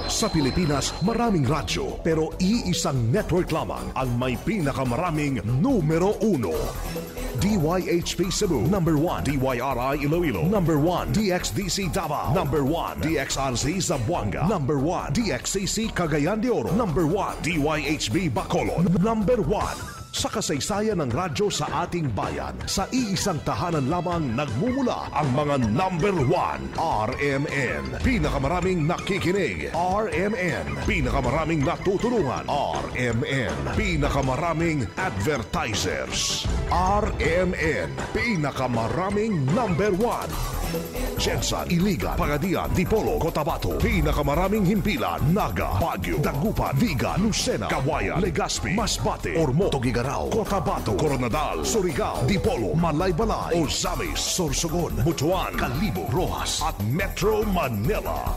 Sa Pilipinas, maraming radyo, pero iisang network lamang ang may pinakamaraming numero uno. DYHP Cebu, number 1. DYRI Iloilo, number 1. DXDC Davao, number 1. DXRZ Zamboanga, number 1. DXCC Cagayan de Oro, number 1. DYHB Bacolod, number 1. Sa kasaysayan ng radyo sa ating bayan, sa iisang tahanan lamang nagmumula ang mga number 1. RMN. Pinakamaraming nakikinig. RMN. Pinakamaraming natutulungan. RMN. Pinakamaraming advertisers. RMN. Pinakamaraming number 1. GenSan, Iligan, Pagadian, Dipolog, Cotabato. Pinakamaraming himpilan, Naga, Baguio, Dagupan, Vigan, Lucena, Cauayan, Legazpi, Masbate, Ormoc, Tuguegarao, Cotabato, Koronadal, Surigao, Dipolog, Malaybalay, Ozamiz, Sorsogon, Butuan, Kalibo, Roxas, at Metro Manila.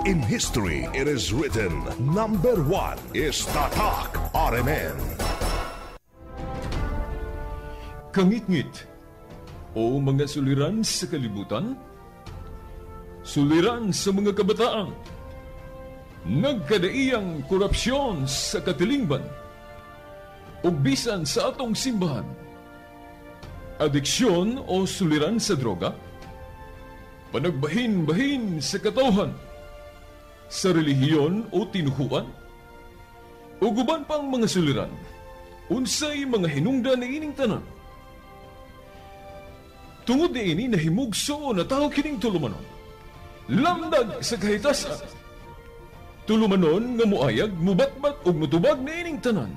In history, it is written, number 1 is Tatak RMN. Kangitngit o mga suliran sa kalibutan, suliran sa mga kabataan, nagkadaiyang korupsyon sa katilingban, ug bisan sa atong simbahan, adiksyon o suliran sa droga, panagbahin-bahin sa katawhan, sa relihiyon o tinuhuan, ug uban pang mga suliran, unsay mga hinungdan niining tanan. Tungod niini nahimugso na tao kining tulumanon. Lamdag sa kahitasan. Tulumanon nga muayag, mubatbat ug mutubag niining tanan.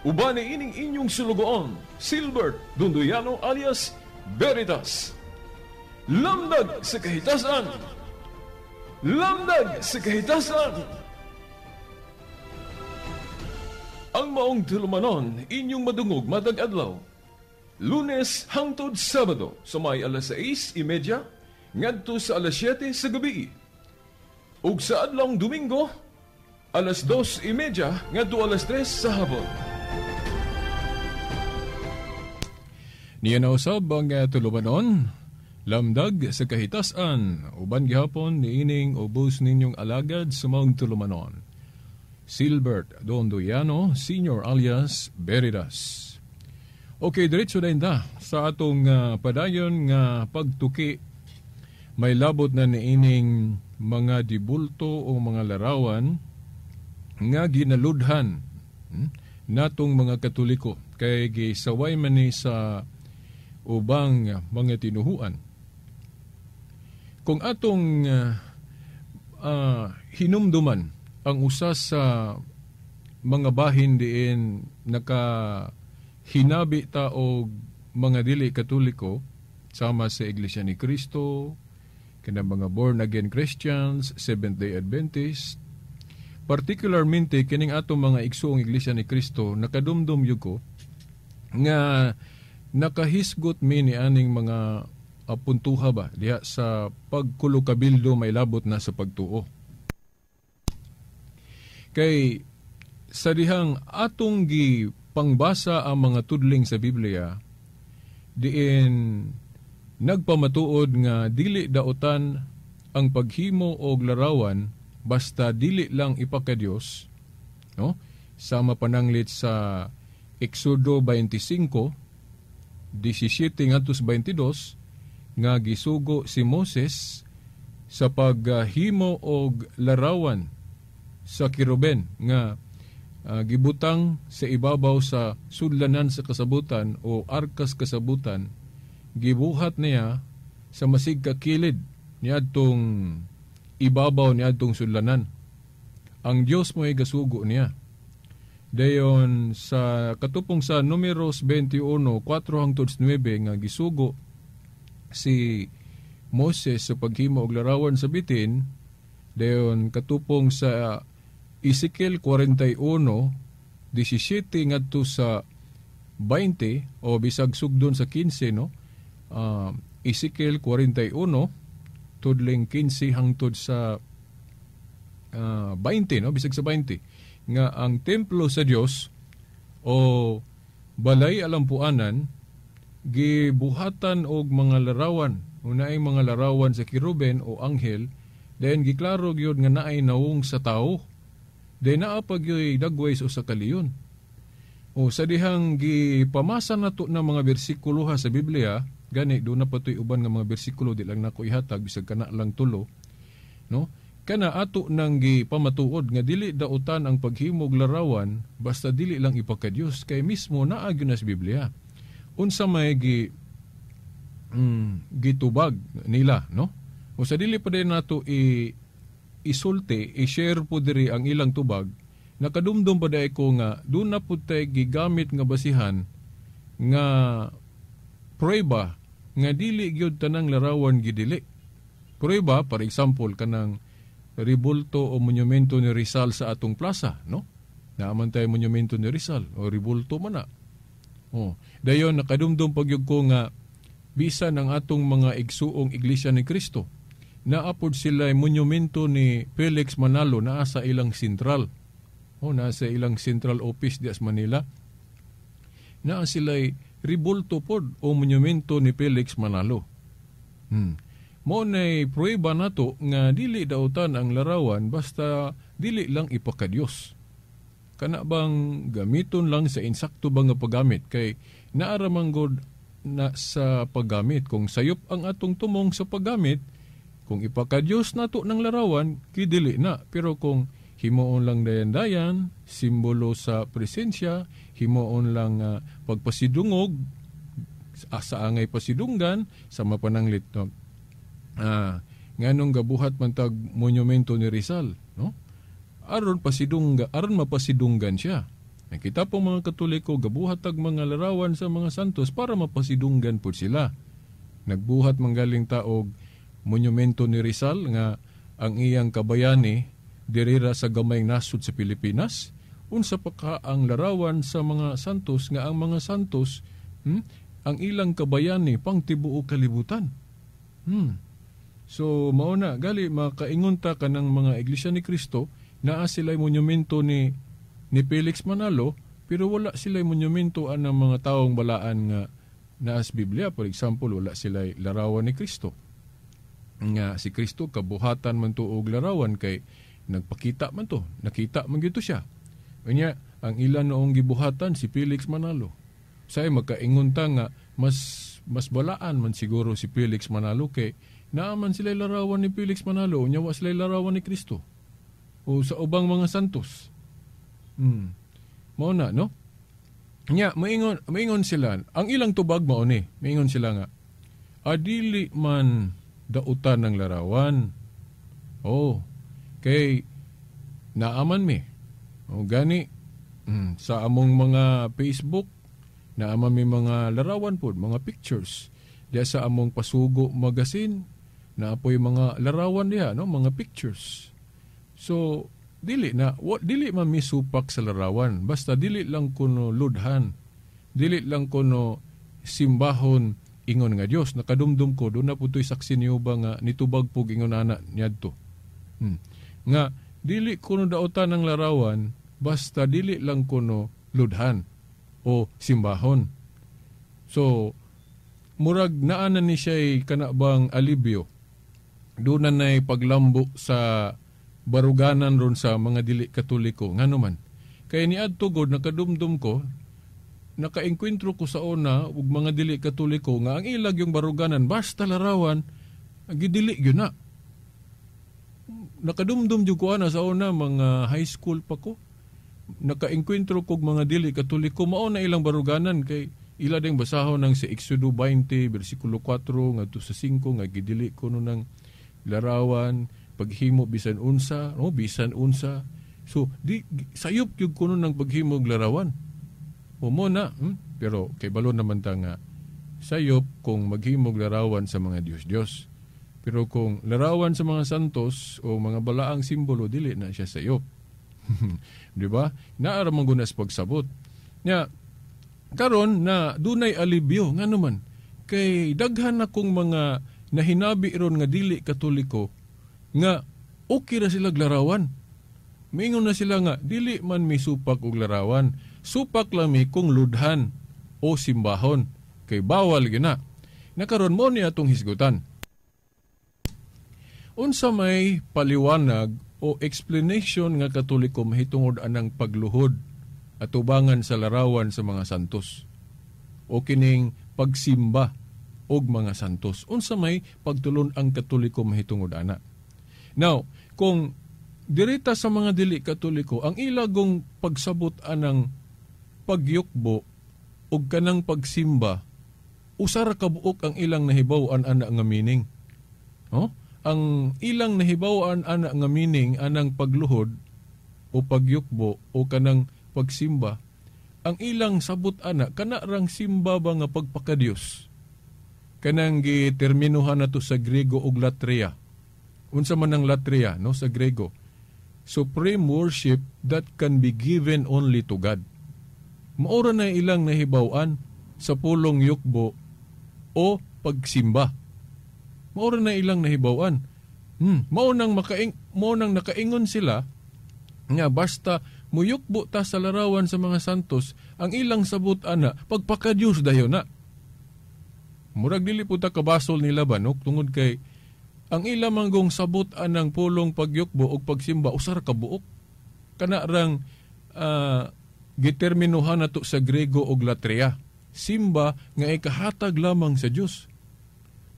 Uban niining inyong sulugoon, Silbert Dondoyano alias Veritas. Lamdag sa kahitasan. Lamdag sa kahitasan. Ang maong tulumanon inyong madungog matag adlaw. Lunes hangtod Sabado sa may alas 6:30 ngadto sa alas 7 sa gabi. Ug sa adlawng Domingo alas 2:30 ngadto alas 3 sa hapon. Niya na usab ang tulumanon, lamdag sa kahitasan, uban gihapon niining ubos ninyong alagad sa maong tulumanon. Silbert Dondoyano, Senior alias Veritas. Okay, diretso na ta sa atong padayon nga pagtuki. May labot na niining mga dibulto o mga larawan nga ginaludhan natong mga Katoliko kay gisaway man ni sa ubang mga tinuhuan. Kung atong hinumduman ang usa sa mga bahin diin naka hinabi ta og mga dili Katoliko sama sa Iglesia ni Cristo, kanang mga born again Christians, Seventh Day Adventist, particularmente kining atong mga igsuong Iglesia ni Cristo, nakadumdum yun ko nga nakahisgot mi ni aning mga puntuha ba diha sa pagkulokabildo may labot na sa pagtuo. Kay sa dihang atong gi pangbasa ang mga tudling sa Biblia, diin nagpamatuod nga dili daotan ang paghimo og larawan basta dili lang ipakadiyos, no? Sama pananglit sa Exodo 25, 17 ngadto sa 22 nga gisugo si Moses sa paghimo og larawan sa kiruben nga gibutang sa ibabaw sa sudlanan sa kasabutan o arkas kasabutan, gibuhat niya sa masig kakilid niadtong ibabaw niadtong sudlanan. Ang Dios mo'y gasugo niya. Dayon sa katupong sa Numeros 21, 4 hangtod 9 nga gisugo si Moses sa paghimo og larawan sa bitin. Dayon katupong sa Ezekiel 41, 17 ngadto sa 20 o bisag sugdon sa 15, no? Ezekiel 41 tudling 15 hangtod sa 20, no? Bisag sa 20 nga ang templo sa Dios o balay alampuanan gibuhatan og mga larawan O naay mga larawan sa kiruben o anghel, then giklaro gyud nga naay nawong sa tawo. Then naa pa gyoy dagway sa usa ka leon. O sa dihang gipamasa nato ng mga bersikulo ha sa Biblia, gani do na patoy uban nga mga bersikulo, di lang nako ihatag bisag kana lang tulo, no? Kana ato nang gipamatuod nga dili dautan ang paghimog larawan basta dili lang ipakadiyos, kay mismo naa gyud na sa Biblia. Unsa may gitubag nila, no? O sa dili pa din nato isulti, i-share po diri ang ilang tubag, nakadumdum pa dai ko nga doon na po tay gigamit nga basihan nga prueba nga dili gyud tanang larawan gidili. Prueba, for example, kanang ribulto o monumento ni Rizal sa atong plaza, no? Naaman tayo monumento ni Rizal o ribulto man na. O, dayon nakadumdum pa gyud ko nga bisan ang atong mga igsuong Iglesia ni Cristo, naapod sila monumento ni Felix Manalo naa sa ilang sentral. O, naa sa ilang central office diya sa Manila. Naa sila'y ribulto pod o monumento ni Felix Manalo. Mo nay pruweba nato nga dili dautan ang larawan basta dili lang ipakadiyos. Kana bang gamiton lang sa insakto bang nga paggamit, kay naara man gud na sa paggamit. Kung sayop ang atong tumong sa paggamit, kung ipakadiyos nato ng larawan, kidili na. Pero kung himuon lang dayan-dayan, simbolo sa presensya, himuon lang pagpasidungog, sa angay pasidunggan, sa mapananglit, no? Nganong gabuhat man tag monumento ni Rizal, no? Aron pasidungga, aron mapasidunggan siya. Nakita po mga Katoliko, gabuhat tag mga larawan sa mga santos para mapasidunggan po sila. Nagbuhat manggaling taog monumento ni Rizal nga ang iyang kabayani dirira sa gamay nasod sa Pilipinas. Unsa pa ka ang larawan sa mga santos nga ang mga santos, ang ilang kabayani pang tibuok kalibutan. So mao na gali makaingon ta kanang mga Iglesia ni Cristo, naa sila'y monumento ni Felix Manalo, pero wala sila'y monumento anang mga taong balaan nga naa sa Biblia. For example, wala sila'y larawan ni Kristo. Nga si Kristo kabuhatan man to og larawan kay nagpakita man to, nakita man gyud to siya. Unya, ang ilan noong gibuhatan si Felix Manalo. Say makaingon ta nga mas balaan man siguro si Felix Manalo kay naaman sila larawan ni Felix Manalo, unya wa sila larawan ni Kristo o sa ubang mga santos. Mao na, no? Nya, maingon sila, ang ilang tubag mao ni, maingon sila nga, adili man dautan ng larawan. Oh, kay naaman mi. O gani, sa among mga Facebook, naaman mi mga larawan pod, mga pictures. Diya sa among Pasugo magazine, naapoy mga larawan diha, no, mga pictures. So, dili na, dili man mi supak sa larawan, basta dili lang kuno ludhan, dili lang kuno simbahon ingon nga Dios. Nakadumdum ko do na putoy saksi niyo ba nga nitubag pug ingon ana niadto. Nga dili kuno daotan ng larawan, basta dili lang kuno ludhan o simbahon. So murag naa na ni siya'y kana bang alibyo. Doon na na'y paglambo sa baruganan ron sa mga dili Katoliko. Ngano man? Kay niadto god nakadumdum ko, nakaengkwentro ko sa una ug mga dili Katoliko nga ang ilag yung baruganan basta larawan gidili gyud na. Nakadumdum jud ko ana sa una, mga high school pa ko. Nakaengkwentro kog mga dili Katoliko, mao na ilang baruganan kay ila ding basahon ng sa Exodo 20 versikulo 4 ngadto sa 5 nga gidili kuno ng larawan paghimo bisan unsa, no, bisan unsa. So di sayop gyud kuno ng paghimo og larawan. O mo na, Pero kay balo naman ta nga sayop kung maghimog larawan sa mga Diyos-Diyos. Pero kung larawan sa mga santos o mga balaang simbolo, dili na siya sayop. Di ba? Naara man gunas pagsabot. Nya, karon na dunay alibyo, nga naman, kay daghan akong mga nahinabi ron nga dili Katoliko nga okay ra sila larawan. Mingon na sila nga dili man mi supak og larawan, supak lang mi kung ludhan o simbahon kay bawal gina. Nakaron mo ni atong hisgutan. Unsa may paliwanag o explanation nga Katoliko mahitungod anang pagluhod atubangan sa larawan sa mga santos o kining pagsimba og mga santos? Unsa may pagtulon ang Katoliko mahitungod ana? Now, kung dirita sa mga dili Katoliko, ang ilagong pagsabot anang pagyukbo og kanang pagsimba, usa ra ka buok ang ilang nahibaw-an ana nga meaning. Oh? Ang ilang nahibaw-an ana nga meaning anang pagluhod o pagyukbo o kanang pagsimba, ang ilang sabot ana kana rang simba ba nga pagpakadiyos. Kanang giterminuhan nato sa Grego og latria. Unsa man ang latria, no, sa Grego? Supreme worship that can be given only to God. Maura na ilang nahibaw-an sa pulong yukbo o pagsimba. Maura na ilang nahibaw-an. Mao nang nakaingon sila nga basta muyukbo ta sa larawan sa mga santos, ang ilang sabot ana pagpakadiyos dayon na. Murag dili po ta kabasol nila ba, no? Tungod kay ang ilang manggong sabot anang pulong pagyukbo og pagsimba usa ra ka buok. Kana rang giterminuhan nato sa Grego og latria. Simba nga ikahatag lamang sa Dios.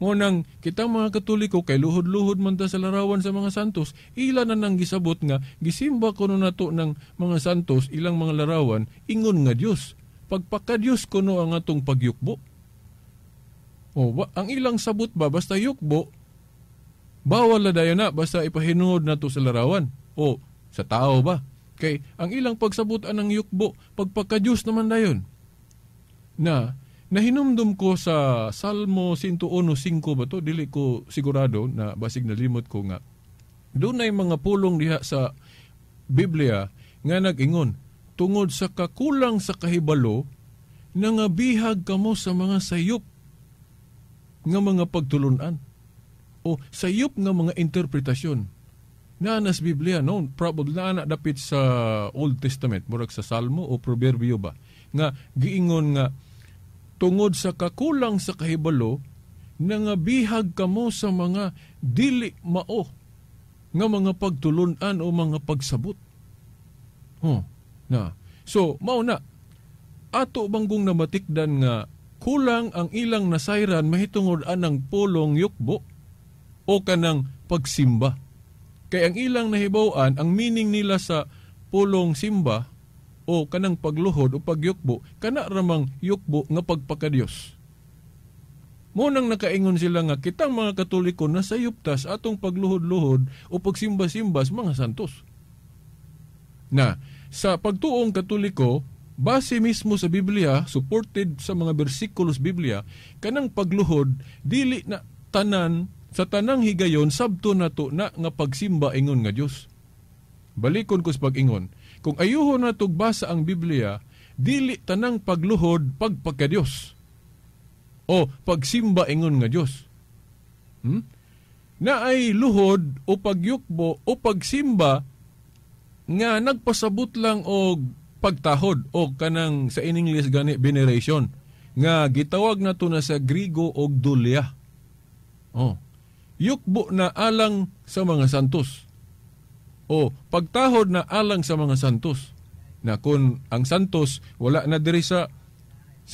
Mo nang kitang mga Katoliko kay luhod-luhod man ta sa larawan sa mga santos, ila na nang gisabot nga gisimba kuno nato ng mga santos ilang mga larawan ingon nga Dios. Pagpakadiyos kuno ang atong pagyukbo. O ba, ang ilang sabot ba basta yukbo bawal na dayon na basta ipahinuod nato sa larawan o sa tao ba. Kay ang ilang pagsabot anang yukbo pagpakadiyos naman dayon. Na nahinumdum ko sa Salmo 101:5 ba to, dili ko sigurado na basig nalimot ko nga dunay mga pulong diha sa Biblia nga nag-ingon tungod sa kakulang sa kahibalo nangabihag kamo sa mga sayop nga mga pagtulunan o sayop nga mga interpretasyon. Naa sa Biblia, no? Probably naa na dapit sa Old Testament, murag sa Salmo o Proverbio ba, nga giingon nga tungod sa kakulang sa kahibalo nangabihag kamo sa mga dili mao nga mga pagtulunan o mga pagsabot. Oh, na. So, mao na ato banggong namatikdan nga kulang ang ilang nasayran mahitungod anang pulong yukbo o kanang pagsimba. Kay ang ilang nahibaw-an, ang meaning nila sa pulong simba o kanang pagluhod o pagyukbo, kana ramang yukbo nga pagpakadiyos. Mo nang nakaingon sila nga kitang mga Katoliko nasayuptas atong pagluhod-luhod o pagsimba-simba sa mga santos. Na sa pagtuong Katoliko, base mismo sa Biblia, supported sa mga bersikulos Biblia, kanang pagluhod dili na tanan sa tanang higayon sabto nato na nga pagsimba ingon nga Dios. Balikon ko sa pag-ingon, kung ayuhon natog basa ang Biblia, dili tanang pagluhod pagpakadiyos o pagsimba ingon nga Dios. Na ay luhod o pagyukbo o pagsimba nga nagpasabot lang og pagtahod o kanang sa in English gani veneration nga gitawag nato na sa Grigo og dulia. Oh. Yukbo na alang sa mga santos. O pagtahod na alang sa mga santos. Na kung ang santos wala na diri sa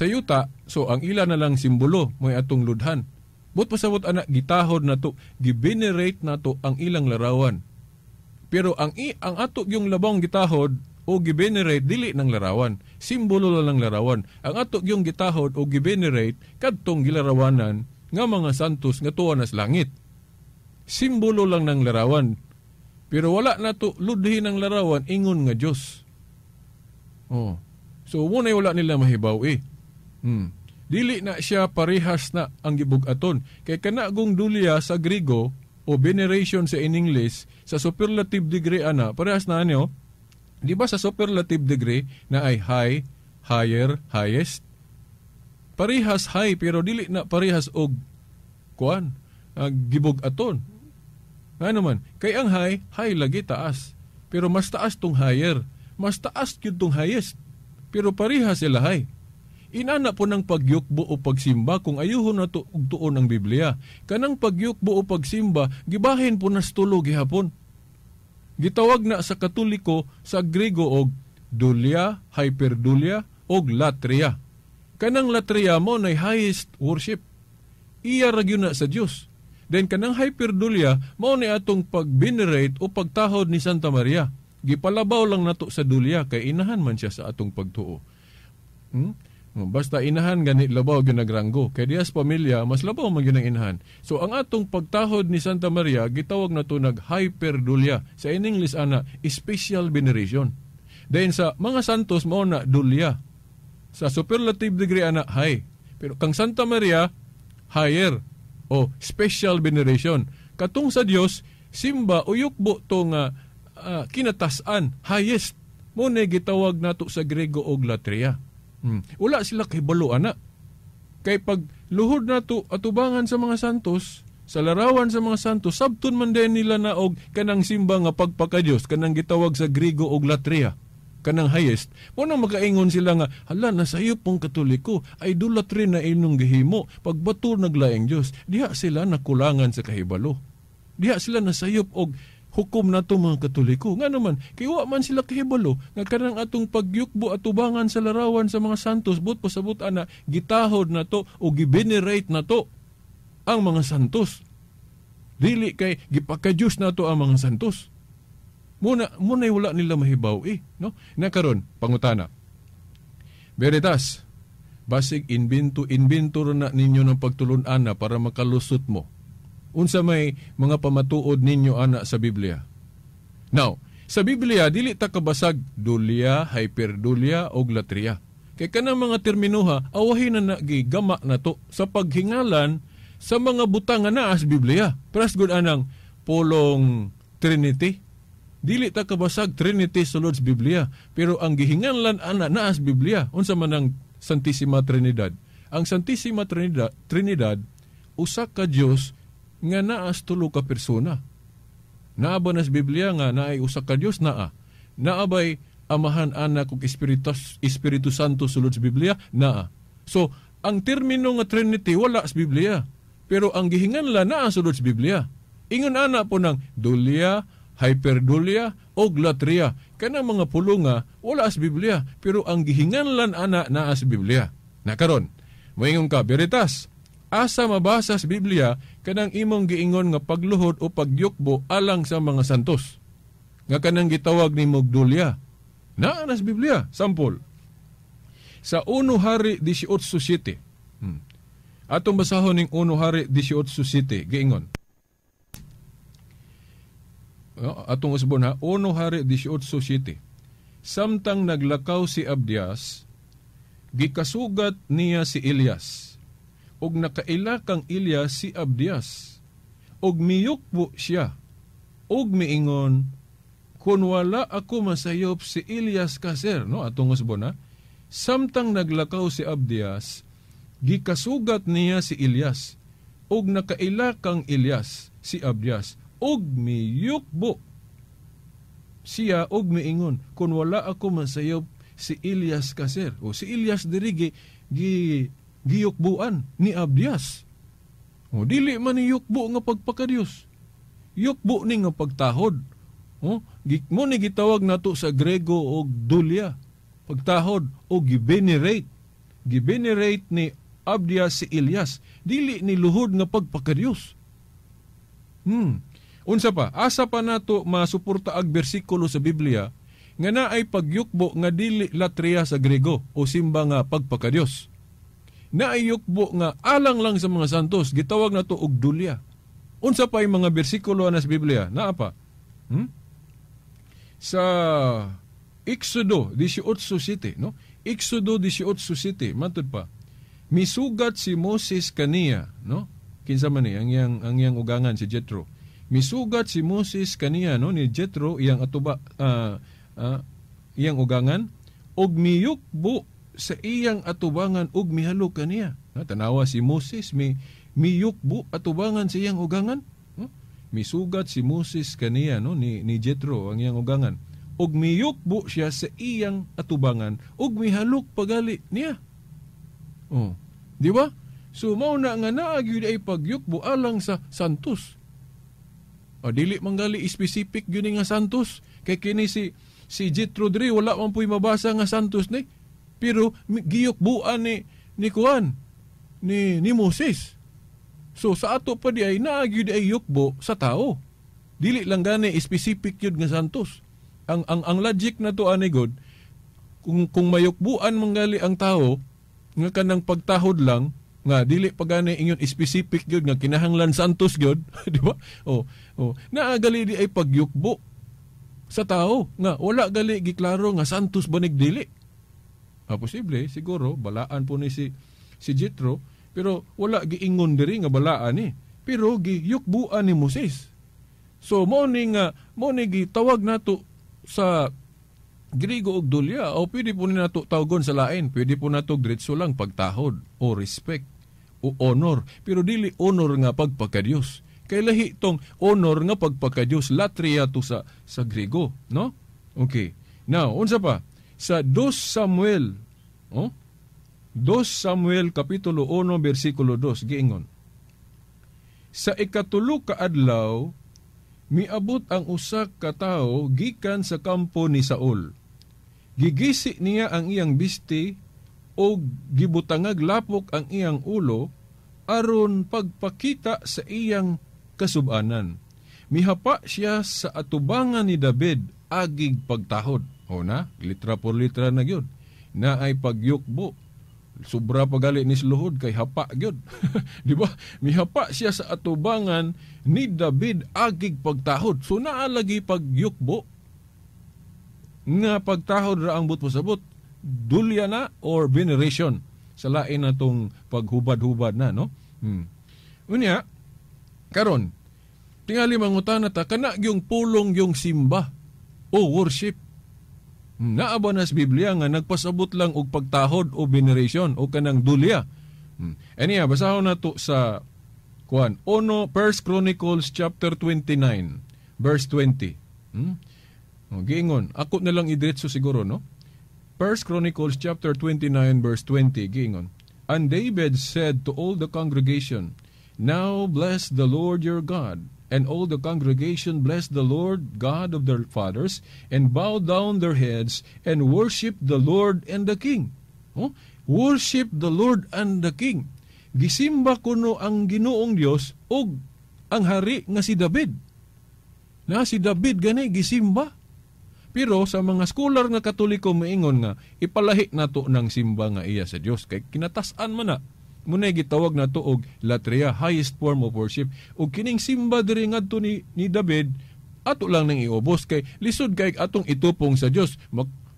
yuta, so ang ila na lang simbolo mo'y atong ludhan. But pasabot ana gitahod na to, givenerate na to ang ilang larawan. Pero ang ato yung labong gitahod o givenerate dili ng larawan, simbolo lang ng larawan. Ang ato yung gitahod o givenerate kadtong gilarawanan nga mga santos nga tuwa nas langit. Simbolo lang ng larawan. Pero wala na to ludhin ang larawan ingon nga Dios. Oh. So muna'y wala nila mahibaw eh. Dili na siya parehas na ang gibug-aton. Kay kanagong dulia sa Grigo o veneration sa in English sa superlative degree ana, parehas na ano? Di ba sa superlative degree na ay high, higher, highest? Parehas high pero dili na parehas og kuan, gibug-aton. Ano man, kay ang high, high lagi taas. Pero mas taas tong higher, mas taas gyud tong highest. Pero pareha sila high. Inana po ng pagyukbo o pagsimba kung ayuhon na to, og tuon ang Biblia. Kanang pagyukbo o pagsimba, gibahin po nas tulo gihapon. Gitawag na sa Katoliko sa Grego og dulia, hyperdulia, og latria. Kanang latria mo nay highest worship. Iya ra gyud na sa Dios. Then kanang hyperdulia mao ni atong pag-venerate o pagtahod ni Santa Maria. Gipalabaw lang nato sa dulia kay inahan man siya sa atong pagtuo. Basta inahan gani labaw gyud nagranggo. Kay diha sa pamilya mas labaw man gyud ang inahan. So ang atong pagtahod ni Santa Maria gitawag nato nag hyperdulia. Sa in English ana special veneration. Then sa mga santos mao na dulia. Sa superlative degree ana high. Pero kang Santa Maria higher o special veneration. Katong sa Dios simba o yukbo to nga kinatasan, highest. Mo na gitawag nato sa Grego og latria. Wala sila kahibalo ana. Kay pag luhod nato atubangan sa mga santos, sa larawan sa mga santos, sabton man din nila na og kanang simba nga pagpakadiyos, kanang gitawag sa Grego og latria, kanang highest. Mo nang makaingon sila nga, hala, nasayop pong Katoliko, idolatry na inong gihimo, pagbato naglaing Dios. Diha sila nakulangan sa kahibalo. Diha sila nasayop og hukom nato mga Katoliko. Nga naman, kay wa man sila kahibalo nga kanang atong pagyukbo atubangan sa larawan sa mga santos, but pasabot ana gitahod nato o givenerate nato ang mga santos. Dili kay gipakadiyos nato ang mga santos. Muna wala nila mahibaw no? Na karon pangutana. Veritas, basig invento na ninyo ng pagtulun-an na para makalusot mo. Unsa may mga pamatuod ninyo ana sa Biblia? Now, sa Biblia dili ta kabasag dulia, hyperdulia og latria. Kay kanang mga terminuha awahin na gigama nato sa paghingalan sa mga butang nga naa sa Biblia. Pras gud anang pulong Trinity. Dili ta kabasag Trinity sulod sa Biblia, pero ang gihinganlan ana naa sa Biblia. Unsa man ang Santissima Trinidad? Ang Santissima Trinidad usa ka Dios nga naas tulo ka persona. Naa ba nas Biblia nga naay usa ka Dios? Naa. Naa bay Amahan, Anak ug Espiritu Santo sulod sa Biblia? Naa. So, ang termino nga Trinity wala sa Biblia, pero ang gihinganlan naa sulod sa Biblia. Ingon ana po ng dulia, hyperdulia og latria. Kanang mga pulunga wala sa Biblia, pero ang gihinganlan ana naa sa Biblia. Na karon, moingon ka, Veritas, asa mabasa sa Biblia kanang imong giingon nga pagluhod o pagyukbo alang sa mga santos nga kanang gitawag ni Mogdulia? Naa na sa Biblia. Sample sa 1 Hari 18:7. Atong basahon ning 1 Hari 18:7 giingon. Atong usbon ha, 1 Hari 18:7. Samtang naglakaw si Abdias, gikasugat niya si Elias. Og nakaila kang Elias si Abdias, og miyukbo siya, og miingon, kun wala ako masayop si Elias kaser. No, atong usbon ha. Samtang naglakaw si Abdias, gikasugat niya si Elias, og nakaila kang Elias si Abdias, og miyukbo siya, og miingon, kun wala ako masayop si Elias kaser. O si Elias diri giyukbuan ni Abdias. O dili man ni yukbo nga pagpakadiyos. Yukbo ni nga pagtahod. O mo ni gitawag nato sa Grego og dulia, pagtahod o givenerate. Givenerate ni Abdias si Elias. Dili ni luhod nga pagpakadiyos. Unsa pa? Asa pa nato masuporta ag bersikulo sa Biblia nga naay pagyukbo nga dili latria sa Grego o simba nga pagpakadiyos. Naayukbo nga alang lang sa mga santos, gitawag nato og dulya. Unsa pa yung mga bersikulo na sa Biblia? Naa pa. Sa Exodo 18:7, no? Exodo 18:7, matud pa. Misugat si Moses kaniya, no? Kinsa man ni ang iyang ugangan si Jethro. Misugat si Moses kaniya, no, ni Jethro iyang atuba iyang ugangan og miyukbo sa iyang atubangan og mihalo kaniya. Tanawa si Moses miyukbo atubangan sa iyang ugangan. Misugat si Moses kaniya, no, ni Jethro ang iyang ugangan og miyukbo siya sa iyang atubangan og mihalok pagali niya. Oh, di ba? So mao na nga naa gyud ay pagyukbo alang sa santos. O, dili manggali specific gyud nga santos kay kini si Jethro diri wala man puy mabasa nga santos ni. Pero giyukbuan ni kuan ni Moses. So sa ato pa di ay naa gyud ay yukbo sa tao. Dili lang gani specific gyud nga santos. Ang logic na to ani god, kung mayukbuan manggali ang tao nga kanang pagtahod lang nga dili pa gani ingon specific gyud nga kinahanglan santos gyud, di ba? Oh, naa gali di ay pagyukbo sa tao nga wala gali giklaro nga santos banig dili. Posible siguro balaan po ni si Jethro, pero wala giingon diri nga balaan ni, pero giyukbuan ni Moses. So mo ni gitawag nato sa Griego og dulya, o pwede po ni nato tawgon sa lain, pwede po nato diretso lang pagtahod o respect o honor, pero dili honor nga pagpakadiyos. Kay lahi tong honor nga pagpakadiyos, latria to sa Griego, no? Okay. Now, unsa pa? Sa 2 Samuel, oh? 2 Samuel kapitulo 1 bersikulo 2 giingon. Sa ikatulo ka adlaw miabot ang usa ka tawo gikan sa kampo ni Saul. Gigisi niya ang iyang bisti og gibutangag lapok ang iyang ulo aron pagpakita sa iyang kasubanan. Mihapa siya sa atubangan ni David agig pagtahod. O na, litra por litra na gyud. Na ay pagyukbo. Sobra pagali ni sluhod kay hapa gyud. Di ba? Mihapa siya sa atubangan ni David agig pagtahod. So naa lagi pagyukbo nga pagtahod ra ang but pasabot, dulya na or veneration sa lain na tong paghubad-hubad na, no? Unya karon tingali mangutana ta kana gyung pulong yung simba o worship. Naa ba nas Biblia nga nagpasabot lang og pagtahod o veneration o kanang dulya? Aniya, basahon na to sa kuan, 1 Chronicles chapter 29 verse 20. O, giingon, ako na lang idiretso siguro, no? 1 Chronicles chapter 29 verse 20, giingon. And David said to all the congregation, Now bless the Lord your God. And all the congregation blessed the Lord God of their fathers, and bowed down their heads, and worshiped the Lord and the King. Oh? Worship the Lord and the King. Gisimba kuno ang Ginoong Dios og ang hari nga si David. Na si David gani gisimba. Pero sa mga scholar nga Katoliko moingon nga ipalahi nato ng simba nga iya sa Dios kay kinatas-an man na. Muna gitawag nato og latria, highest form of worship. Og kining simba diri ngadto ni David ato lang nang iubos kay lisod kay atong itupong sa Dios.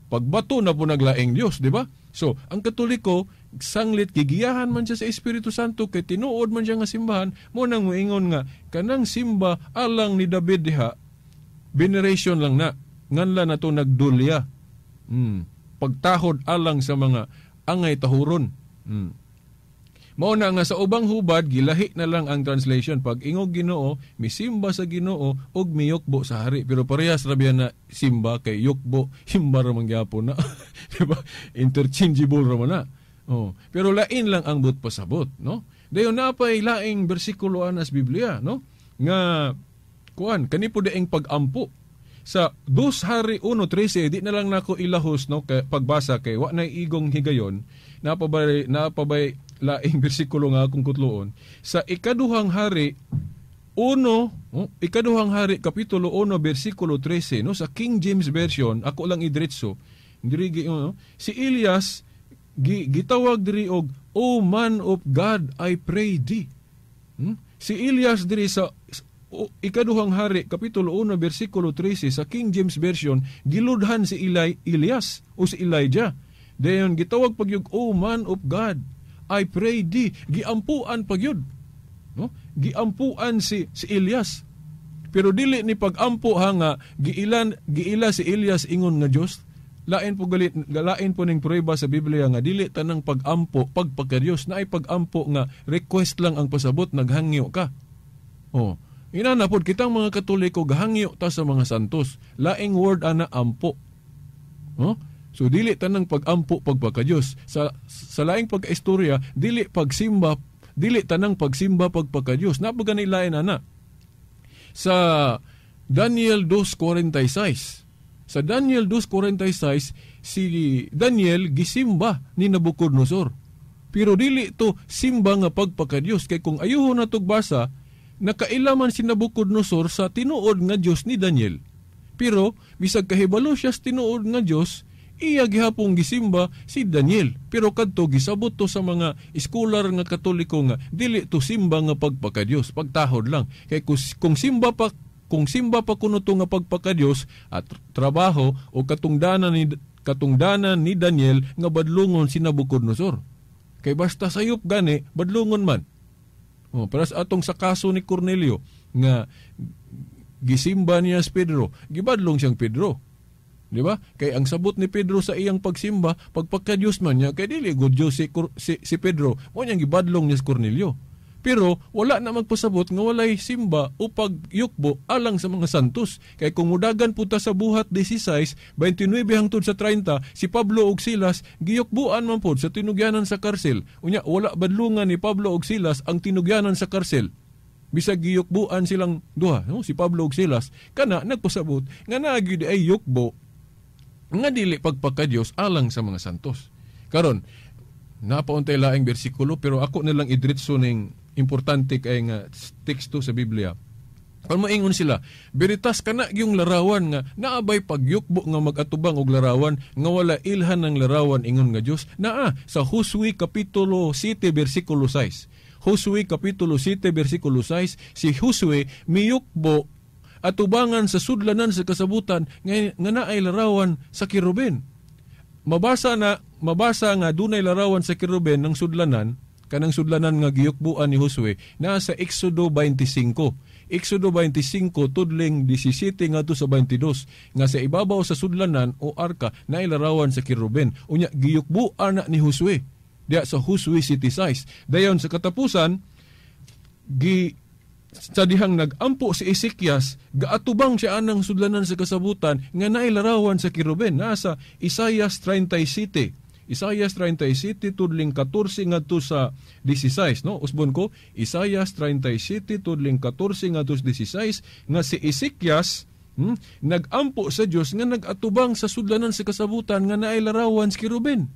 Pagbato na po naglaing Dios, di ba? So, ang Katoliko sanglit gigiyahan man siya sa Espiritu Santo kay tinuod man siya nga simbahan, mo nang moingon nga kanang simba alang ni David diha, veneration lang na. Nganla na to nagdulya. Pagtahod alang sa mga angay tahuron. Mao na nga sa ubang hubad gilahi na lang ang translation. Pag ingog Ginoo, misimba sa Ginoo ug miyukbo sa hari. Pero parehas ra biya na simba kay yukbo, simba ra man gyapon na. Di ba? Interchangeable ra man na. Oh, pero lain lang ang but pasabot, no? Dayon napay laing bersikulo anas Biblia, no? Nga kuan kani po daing pag-ampo. Sa 2 Hari 1:13, di na lang nako ilahos, no, kay pagbasa kay wa nay igong higayon, napabay laing bersikulo nga akong kutloon. Sa ikaduhang hari 1, ikaduhang hari kapitulo 1 bersikulo 13, no, sa King James Version, ako lang idiretso. Diri no, si Elias gitawag diri og O man of God, I pray thee. Si Elias diri sa ikaduhang hari kapitulo 1 bersikulo 13 sa King James Version, giludhan si Elias o si Elijah. Dayon gitawag pagyud O man of God, I pray thee. Giampuan pagyud, no? Giampuan si Elias. Pero dili ni pagampo ha nga giila si Elias ingon nga Dios. Lain po galit, lain po ning prueba sa Biblia nga dili tanang pagampo pagpakadiyos, na ay pagampo nga request lang ang pasabot, naghangyo ka. Oh, inana pod kitang mga Katoliko gahangyo ta sa mga santos. Laing word ana ampo. No? So dili tanang pagampo pagpakadiyos. Sa laing pagkaistorya, dili pagsimba, dili tanang pagsimba pagpakadiyos. Napaganay lain ana. Sa Daniel 2:46. Sa Daniel 2:46, si Daniel gisimba ni Nabucodonosor. Pero dili to simba nga pagpakadiyos, kay kung ayuho na basa, nakailaman si Nabucodonosor sa tinuod nga Dios ni Daniel. Pero bisag kahibalo siya sa tinuod nga Dios, iya gihapong gisimba si Daniel. Pero kadto gisabot to sa mga iskolar nga Katoliko nga dili to simba nga pagpakadiyos, pagtahod lang. Kay kung simba pa kuno to nga pagpakadiyos at trabaho o katungdanan ni Daniel nga badlungon si Nabucodonosor. Kay basta sayop gani badlungon man. O, para sa atong sa kaso ni Cornelio nga gisimba niya si Pedro, gibadlong siyang Pedro. Di ba? Kay ang sabot ni Pedro sa iyang pagsimba, pagpakadiyos man niya, kay dili good Diyos si Pedro, mo niyang gibadlong niya si Cornelio. Pero wala na magpasabot nga walay simba o pagyukbo alang sa mga santos. Kay kung mudagan puta sa buhat 16, 29 hangtod sa 30, si Pablo ug Silas giyukbuan man pod sa tinugyanan sa karsel. Unya wala badlungan ni Pablo ug Silas ang tinugyanan sa karsel. Bisag giyukbuan silang duha, no? Si Pablo ug Silas kana nagpasabot nga naa gyud ay yukbo nga dili pagpakadiyos alang sa mga santos. Karon napauntay laing bersikulo, pero ako nilang idritso ning importante kay nga teksto sa Biblia. Kung maingon sila, Veritas kana yung larawan nga naabay pagyukbo nga magatubang og larawan nga wala ilhan ng larawan ingon nga Dios. Naa sa Josue kapitulo 7 bersikulo 6. Josue kapitulo 7 bersikulo 6, si Josue miyukbo atubangan sa sudlanan sa kasabutan nga naay larawan sa kerubin. Mabasa nga dunay larawan sa kerubin ng sudlanan, kanang sudlanan nga giyukbuan ni Josue, naa sa Exodo 25. Exodo 25 tudling 17 ngadto sa 22 nga sa ibabaw sa sudlanan o arka naay larawan sa kerubin. Unya giyukbuan na ni Josue diya sa Josue 7:6. Dayon sa katapusan sa dihang nagampo si Ezekias, gaatubang siya anang sudlanan sa kasabutan nga naay larawan sa kerubin. Nasa Isaias 37. Isaias 37 tudling 14 ngadto sa 16, no? Usbon ko, Isaias 37 tudling 14 ngadto sa 16 nga si Ezekias nagampo sa Dios nga nagatubang sa sudlanan sa kasabutan nga naay larawan sa kerubin.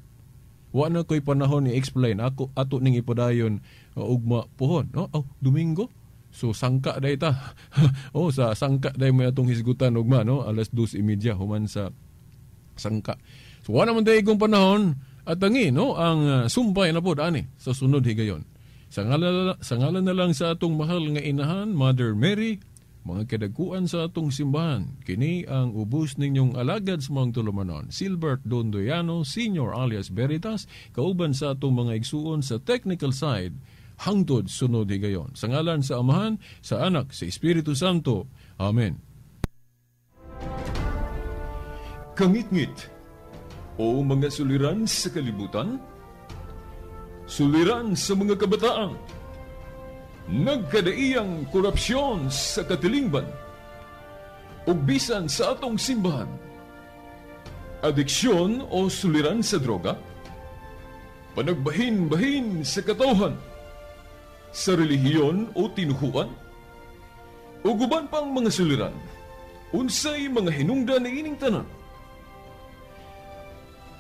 Wa na ko'y panahon i-explain ako ato ning ipadayon ugma pohon, no? Oh, Domingo. So sangka day ta. Oh, sa sangka day may atong hisgutan ugma, no? 2:30 human sa sangka. So wa naman day igong panahon at angi, no, ang sumpay na pod ani sa sunod higayon. Sa ngalan na lang sa atong mahal nga inahan, Mother Mary, mga kadaguan sa atong simbahan, kini ang ubos ninyong alagad sa mga tulumanon, Silbert Dondoyano Senior alias Veritas, kauban sa atong mga igsuon sa technical side, hangtod sunod higayon. Sa ngalan sa Amahan, sa Anak, sa Espiritu Santo. Amen. Kangitngit o mga suliran sa kalibutan, suliran sa mga kabataan, nagkadaiyang korupsyon sa katilingban, ug bisan sa atong simbahan, adiksyon o suliran sa droga, panagbahin-bahin sa katawhan, sa relihiyon o tinuhuan, ug uban pang mga suliran, unsay mga hinungdan niining tanan.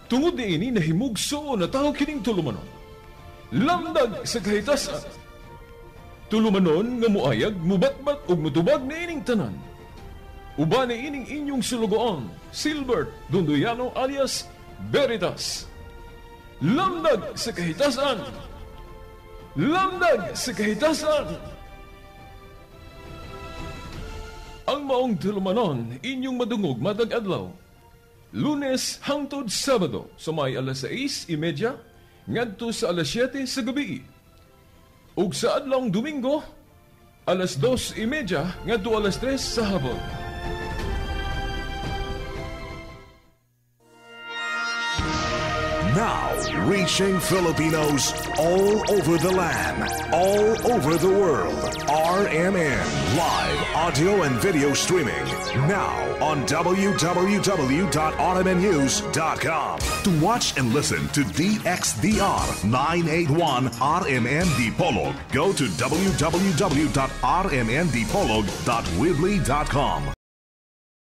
Tungod niini nahimugso na tawo kining tulumanon, lamdag sa kahitasan. Tulumanon nga muayag, mubatbat ug mutubag niining tanan. Uban niining inyong sulugoon, Silbert Dondoyano alias Veritas. Lamdag sa kahitasan. Lamdag sa kahitasan. Ang maong tulumanon inyong madungog matag adlaw, Lunes hangtod Sabado sa may 6:30 ngadto sa 7:00 sa gabi. Ug sa adlawng Domingo 2:30 ngadto 3:00 sa hapon. Now, reaching Filipinos all over the land, all over the world. RMN Live audio and video streaming now on www.rmnnews.com. To watch and listen to DXDR 981 RMN Dipolog, go to www.rmndipolog.weebly.com.